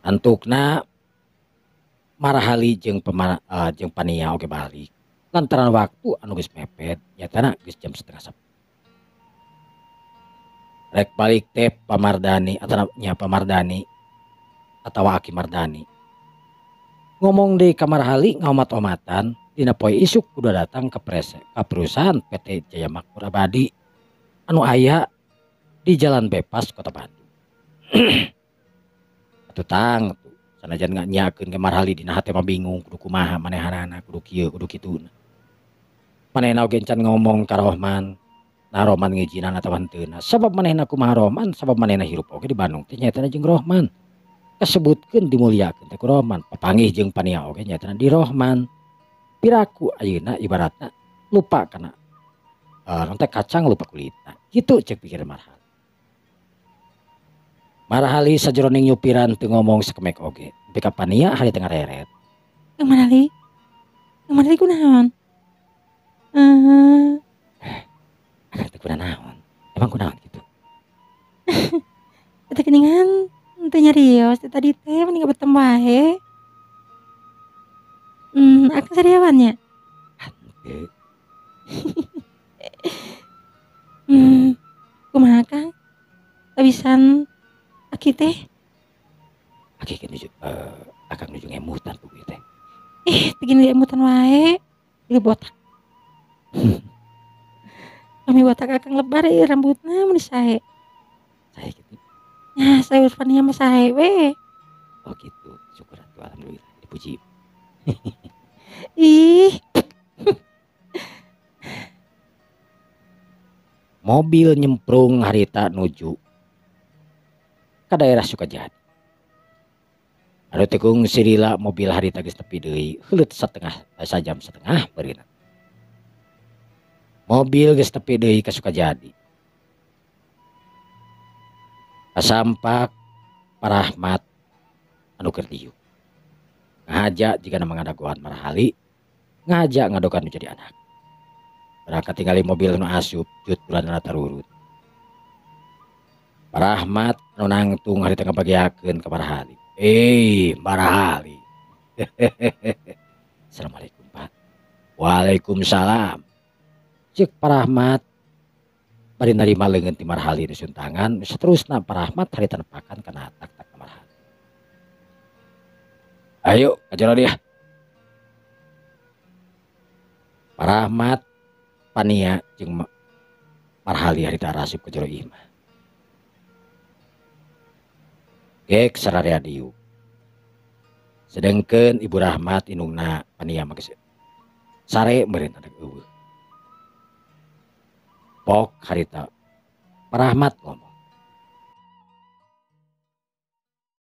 Antukna Marhali jeung jeung Pania oge balik lantaran waktu anu geus mepet nyatana geus jam 9:30. Rek balik teh Pamardani atau nya Pamardani atawa Aki Mardani ngomong di kamar Marhali ngomat-omatan dina poe isuk kudu datang ke perusahaan PT Jaya Makmur Abadi anu aya di Jalan Bebas Kota Bandung. Atuh tang tuh sanajan nyakeun ke Marhali dina hate mah bingung kudu kumaha manehanana kudu kieu kudu kitu. Manehna oge can ngomong ka Rohman, nah Rohman ngijinan atawa henteu sabab manehna kumaha Rohman sabab manehna hirup oge di Bandung teh nyaetana jeung Rohman. Kasebutkeun dimuliakeun teh ku Rohman, papanggih jeung Pania oge nyaetana di Rohman. Piraku ayeuna ibaratna lupa kana naon teh kacang lupa kulitna. Kitu cek pikir Marhali. Marhali sajeroning nyupiran teu ngomong sakemek oge. Nepi ka Pania hari teu ngareret. Kang Marhali. Kang Marhali kunaon? Akang teh kunaon? Emang kunaon kitu? Teh geuningan teu nyarios teh tadi teh mending ngabetem wae. Akang sariawan nya? Henteu. Kumaha Kang? Abisan Aki teh? Aki ge nuju akang nuju ngemutan puguh teh. Ih, teu gini emutan wae. Jadi botak. Kami botak akang lebar ieu rambutna mun sae. Sae kitu. Nya sae Pania mah sae we. Oh gitu, syukur atuh alhamdulillah dipuji. Ih. Mobil nyemprung harita nuju ka daerah Sukajadi. Anu tekung sirila mobil harita geus tepi deui heuleut sajam setengah beurina. Mobil geus tepi deui ka Sukajadi. Kasampak Parahmat anu keur diuk. Ngahaja jigana mangadagoan Marhali, ngahaja ngadokan nu jadi anak. Berangkat tingali mobil nu asup jut bulanna tarurut. Parahmat anu nangtung harita ngabagiakeun ka Marhali. Marhali. Assalamualaikum Pak. Waalaikumsalam. Cek Parahmat bari narima leungeun ti Marhali nu suntangan, saterusna Parahmat harita nepakan kana tak-tak Marhali. Ayo ka jero dia. Parahmat Pania jeung Marhali harita rasup ka jero imah. Gek sararea diuk. Sedengkeun Ibu Rahmat indungna Pania mah geus sare meureun ada eueuh. Pok harita Parahmat ngomong.